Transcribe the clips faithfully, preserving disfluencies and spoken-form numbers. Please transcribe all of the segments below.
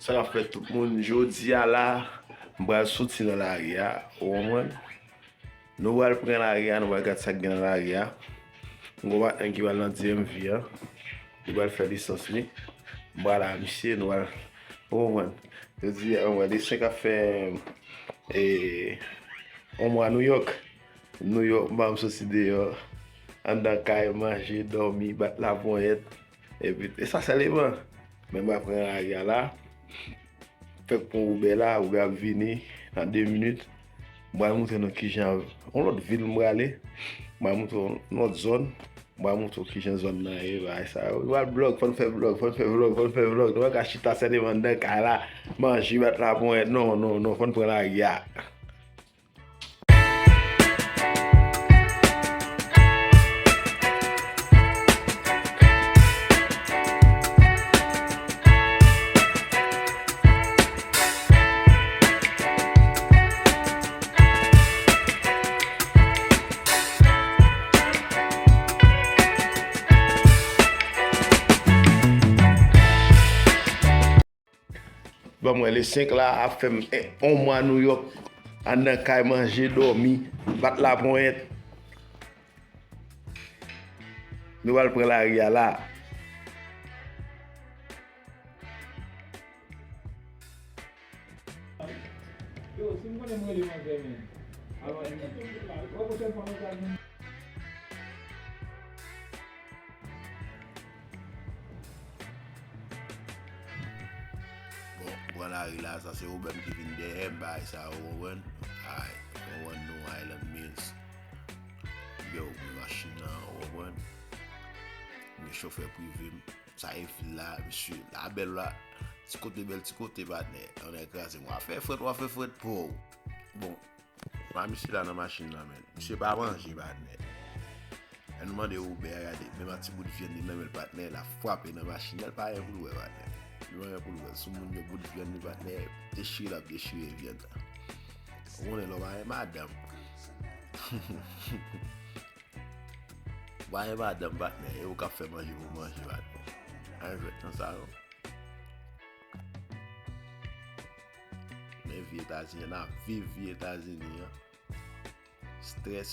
Sa k ap fèt tout moun? Jodi a la, m pral soti nan lari a, ou konprann? Nou pral pran lari a, nou pral gad sa k gen nan lari a. M gon patnè m ki pral nan D M V an. Li pral fè lisans li. M pral la misye, nou pral, ou konprann? Jodi a, mwen, le senk ap fè, e, yon mwa New York. New York, m pa janm soti deyò. Anndan kay, manje, dòmi, bat laponyèt. Epi, e sa sèlman. Men m pral pran lari a la. Fèk pran Uber la, Uber ap vini nan de minit. M pral montre nou kijan, yon lòt vil m prale. M pral montre w yon lòt zòn. M pral montre w kijan zòn nan ye, bagay sa yo. Nou pral vlog, fò n fè vlog, fò n fè vlog, fò n fè vlog. Nou pa ka chita sèlman anndan kay la, manje, bat laponyèt. Non, non, non, fò n pran lari a. Ban m wè, le senk la ap fè m, eh, yon mwa New York. Anndan kay, manje, dòmi, bat laponyèt. Nou pral pran lari a la. Yo, si m konnen m rele manzè, men. Avan li. Wè pwochèn fwa nou pral vin. Bon, pran lari la, sa se Uber m ki vin dèyè m, bagay sa, ou konprann? Ay, ou konprann, Long Island Mills. Yo, m gen machin nan, ou konprann? M gen chofè prive m. Sa e vil la, mesye, la bèl la. Ti kote bèl, ti kote, patnè. Anndan kraze m. W ap fè frèt, w ap fè frèt, po. Bon, pa misye la nan machin nan, men. Misye pa manje, patnè. Lè nou mande Uber a, gade, menm ak ti bout vyann li nan men l, patnè, l ap frape nan machin nan, l pa gen pou l wè, patnè. Li pa gen pou l wè. Sou moun yo bout vyann li, patnè, dechire l ap dechire vyann nan. Ou konnen lè w pa gen madanm. Ou pa gen madanm, patnè, e ou k ap fè manje pou manje, patnè. Ann jwèt nan sa, non. Men vi Etazini an, n ap viv vi Etazini an. Strès.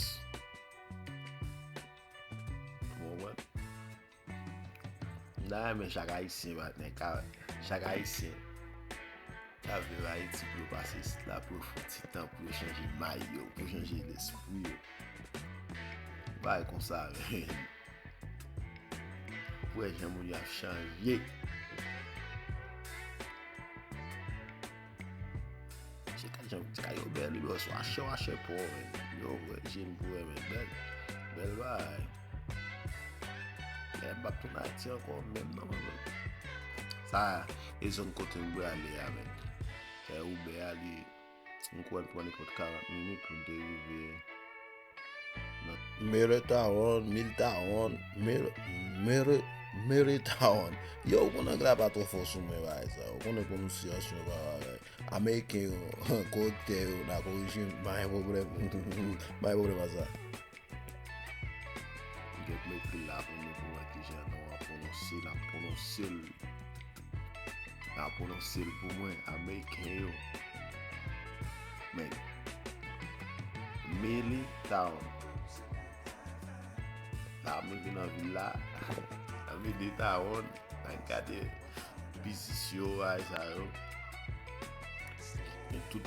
Ou konprann? M ta renmen chak Ayisyen, patnè, ka, chak Ayisyen ka viv Ayiti pou yo pase isit la, pou yo fè yon ti tan, pou yo chanje may yo, pou yo chanje lespri yo. Bagay konsa, men. Ou wè jan moun yo ap chanje. Se ka jan, se ka yo bèl, yo swa chè, wa chè po, men. Yo, wè, je m pou wè, men. Bèl, bèl bagay. Lè m p ap tounen Ayiti ankò, menm non, men. Sa, e zòn kote m prale a, men. Fè Uber a, li, m kwè l pran nenpòt karant minit pou m te rive. Mary Town, Mill Town, Mary, Mary, Mary Town. Yo, ou konnen anglè a pa twò fò sou mwen, bagay sa. Ou konnen pwononsyasyon pa bagay. Ameriken yo, korektè yo, n a korije m, pa gen pwoblèm. Pa gen pwoblèm ak sa. M gen pou m ekri l la pou nou, pou wè kijan nou ap pwononse, n ap pwononse l. N ap pwononse l pou mwen, Ameriken yo. Men, Millie Town. La, m rive nan vil la. Nan Millie Town, n a gade biznis yo, bagay sa yo. Gen tout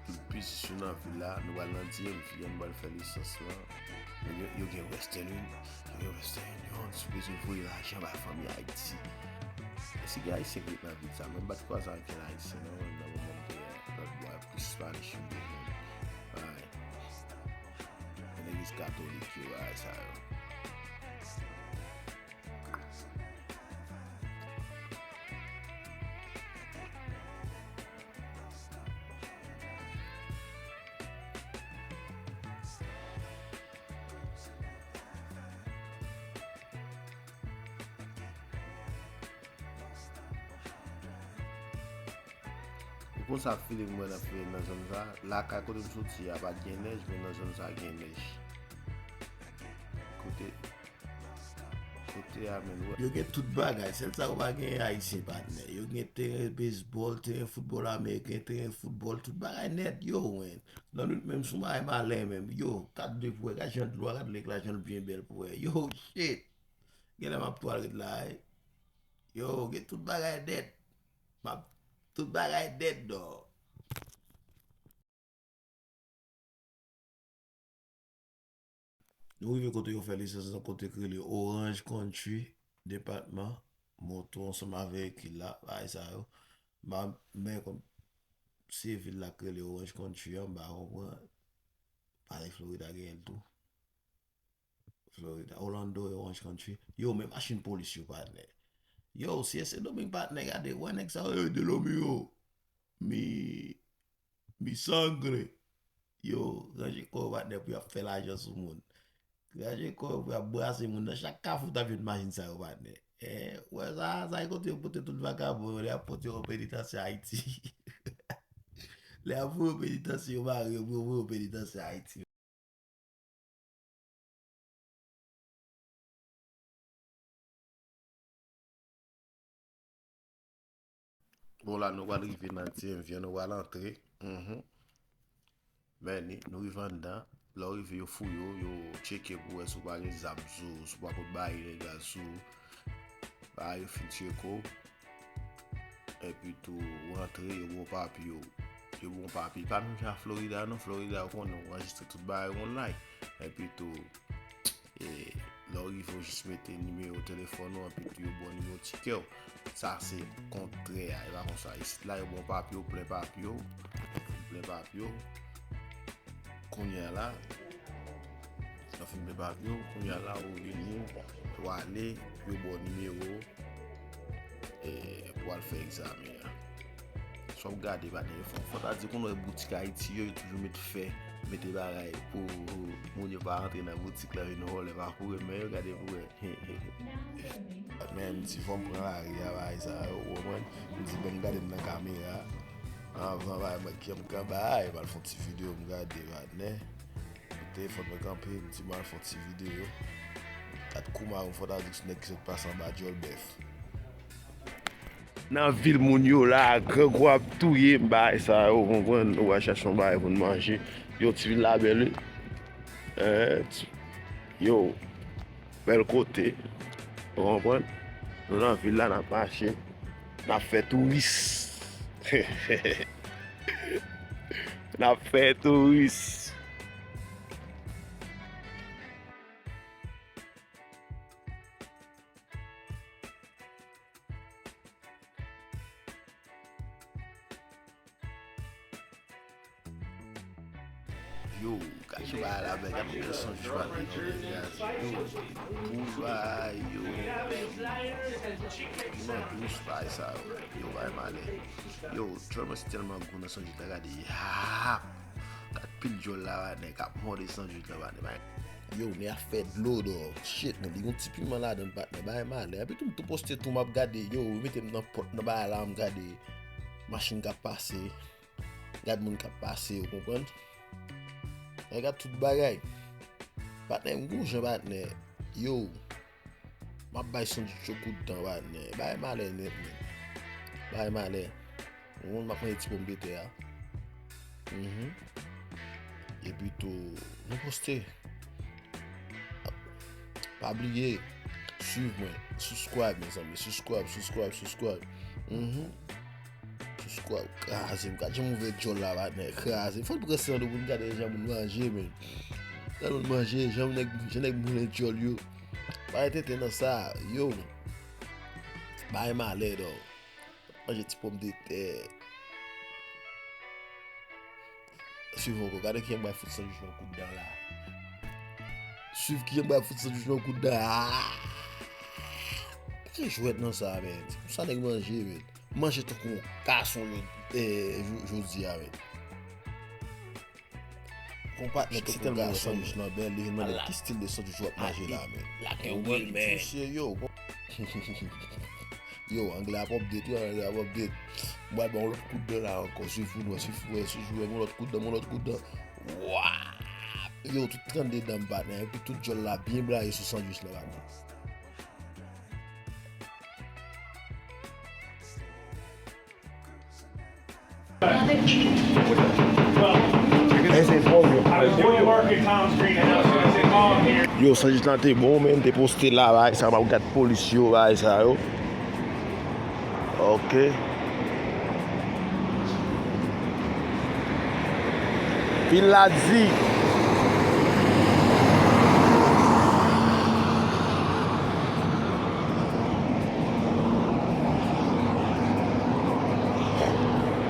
Tout biznis yo nan vil la, nou pral nan D M V an, nou pral fè lisans lan. Yo gen, yo gen Western Union, yo gen Western Union, si w bezwen voye lajan bay fanmi Ayiti. Èske gen Ayisyen ki ret nan vil sa? Mwen m pa t kwaze ankenn Ayisyen, non, nan moman m te lòt bò, plis Spanish yo m te jwenn. Ay. Legliz katolik yo, bagay sa yo. Ou konn sa feeling mwen ap fè nan zòn sa? Lakay kote m soti a pa t gen nèj, men nan zòn sa gen nèj. Kote, kote Yo gen tout bagay, sèl sa yo pa gen Ayisyen, patnè. Yo gen teren bezbòl, teren foutbòl ameriken, teren foutbòl, tout bagay nèt, yo, wen. Nan lit menm sou bagay malè menm, yo, gad de pou wè, gad jan dlo a, gad lèk la, jan l byen bèl pou wè. Yo, shit. Genlè m ap twal ret la, wi. Yo, gen tout bagay nèt. M ap, tout bagay nèt, dò. Nou rive kote yo fè lisans nan kote k rele Orange County, depatman, moto ansanm avèk ki la, bagay sa yo. M pa, men kòm se vil la k rele Orange County an, m pa konprann. Pale Florida genyen l tou. Florida, Orlando e Orange County. Yo, men machin polis yo, patnè. Yo, si e Sendomeng, patnè, gade, wè nèg sa yo, yo, de lo mio. Mi, mi sangre. Yo, ranje kò yo, patnè, pou y ap fè lajan sou moun. Ranje kò yo pou y ap brase moun. Nan chak kafou, t ap jwenn machin sa yo, patnè. Eh, wè sa, sa e kote yo pote tout vakabon yo, lè y ap pote yo penitansye Ayiti. Lè y ap voye yo penitansye, yo mare yo, pou yo voye yo penitansye Ayiti. Bon, la, nou pral rive nan dizyèm vyen, nou pral antre. Mhm. Men ni, nou rive anndan. Lè w rive, yo fouye w, yo tcheke pou wè si w pa gen zam sou ou, si w pa pot bagay ilegal sou ou. Bagay yo fin tcheke w. Epi tou, ou rantre, yo ba w papye w. Yo ba w papye. Pa menm jan Florida, non. Florida, ou konnen, ou anrejistre tout bagay ou online. Epi tou, e, lè w rive, ou jis mete nimewo telefòn ou, epi tou, yo ba w nimewo tikè w. Sa se kontrè a, e pa konsa. Isit la, yo ba w papye w, plen papye w. Plen papye w. Kounye a la, lè w fin plen papye w, kounye a la, ou vini, ou ale, yo ba w nimewo, e, pou w al fè egzamen an. Sa w ap gade, pa gen fò. Fò ta di, kounye a boutik Ayiti yo, yo toujou met fè, mete bagay pou moun yo pa rantre nan boutik la, vin vòlè, pa kouri, men yo gade pou wè. Men m di fò m pran lari a, bagay sa yo, ou konprann? M di, bon, m gade m nan kamera. Anvan, bagay mwen, kè m kanba, e m al fè yon ti videyo, m gade, patnè. Telefòn mwen kanpe, m di m al fè yon ti videyo. Gad kouman yon fò ta di nèg ki sot pase anba djòl bèf. Nan vil moun yo la, grangou ap touye m, bagay sa yo, ou konprann? Nou va chache yon bagay pou n manje. Yo, ti vil la bèl, wi. Eh, ti, yo, bèl kote. Ou konprann? Nou nan vil la, n ap mache. N ap fè touris. N ap fè touris. Yo, kache bagay la, bèl, gade yon sandwich pa nan yon gaz. Yo, pou bagay, yo. Piman dous, bagay sa yo. Yo, bagay malè. Yo, djòl mwen se tèlman gou nan sandwich la, gade. Ya! Gad pil djòl la, patnè, k ap mòde sandwich la, patnè. Yo, men afè dlo, dò. Shit, men li gon ti piman ladan l, patnè. Bagay malè. Epi tou, m tou poste tou, m ap gade. Yo, yo mete m nan pòt, nan bagay la, m gade machin k ap pase. Gad moun k ap pase, ou konprann? Gad tout bagay. Patnè, m gon jan, patnè. Yo, m ap bay sandwich yo kout dan, patnè. Bagay malè nèt, men. Bagay malè. Ou konn m ap manje ti pòmdetè a. Mhm. Epi tou, nou poste. Pa bliye, swiv mwen, subscribe, mezanmi, subscribe, subscribe, subscribe. Mhm. Subscribe, kraze m, gad jan m ouvè djòl la, patnè, kraze m. Fò n pran san nou pou n gade jan moun manje, men. Jan moun manje, jan nèg, jan nèg moulen djòl yo. Pa gen tenten nan sa, yo. Bay malè, dò. Manje ti pòmdetè. Swiv ankò. Gade kijan m bay fout sandwich nan kout dan la. Swiv kijan m bay fout sandwich nan kout dan. Ah! Pa gen jwèt nan sa, men. Se konsa nèg manje, men. Manje tankou yon gason, men. Eh, jo-, jodi a, men. Gon patnè ki tèlman wè sandwich nan bèl, li vin mande ki stil de sandwich w ap manje la, men. Yo, anglè ap update, yo, anglè ap update. M pral ba yon lòt kout dan la ankò, swiv pou nou, swiv pou wè, swiv pou wè, yon lòt kout dan, yon lòt kout dan. Wa! Yo, tout trannde dan m, patnè, epi tout djòl la byen blayi sou sandwich la, patnè. Yo, sanjit lan te bon, men te poste la, bagay sa, m ap gad polis yo, bagay sa yo. Ok. Pil la di.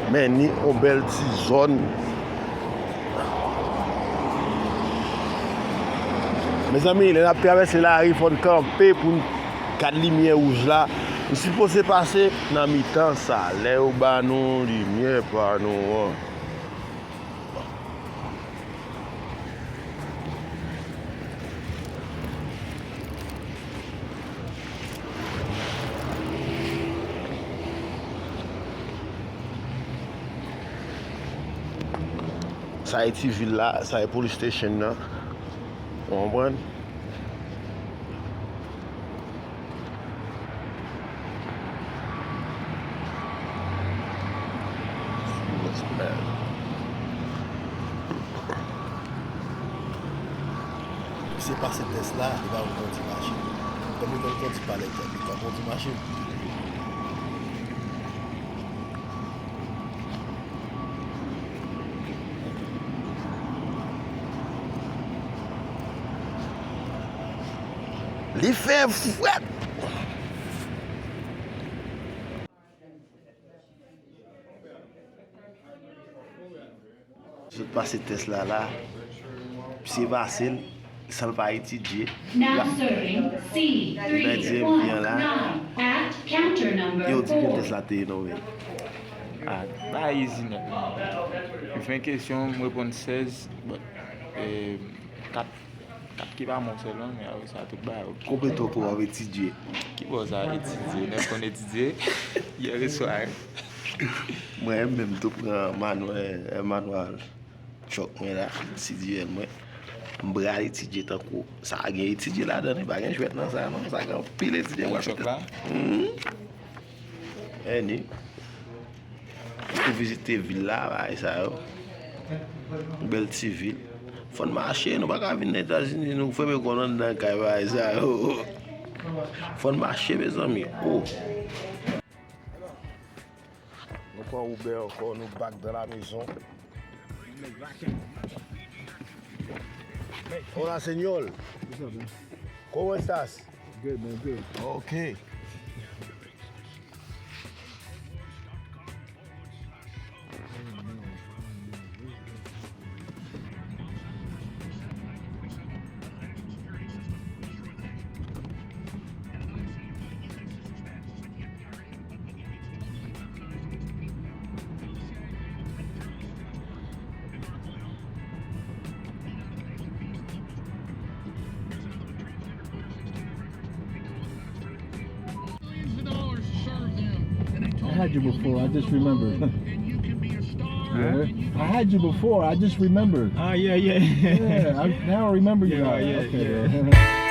Men ni yon bèl ti zòn. Mezanmi, lè n ap travèse lari, fò n kanpe pou n gad limyè wouj la. Nou sipoze pase nan mitan sa, lè yo ba nou limyè pa nou an. Sa e ti vil la, sa e police station nan. Ou konprann? Se pase tès la, li pa konn kondui machin. Kòm li konn kondui palèt, li konn kondui machin. Li fè frèt. Sot pase tès la la. Misye pase l san l pa etidye. Now serving C three one nine at counter number four. Yo di men tès la te ye non men. Ah, ba easy nèt non. M fè kesyon, m reponn sèz, but, eh, kat, kat ki pa bon sèlman, men apre sa tout bagay ok. Konbyen tan w ap etidye? Ki bò sa etidye? Nèg konn etidye yè swa. Mwen menm tou pran manwè, manwè. Chòk mwen la, si Dye vle mwen, m pral etidye tankou sa gen etidye ladan li, pa gen jwèt nan sa non, sa gen anpil etidye. Chòk la? Anyway, pou vizite vil la, bagay sa yo. Bèl ti vil. Fò n mache, nou pa ka vin nan Etazini, nou fèmen kò n anndan kay, bagay sa yo. Fò n mache, mezanmi. Oh. Nou pran Uber ankò, nou back dans la maison. Hola, señor. What's up, man? ¿Cómo estás? Good, man, good. Ok. I had you before, I just remembered. Yeah. I had you before, I just remembered. Ah, yeah, yeah. Yeah, I, now I remember you. Yeah, yeah, okay, yeah.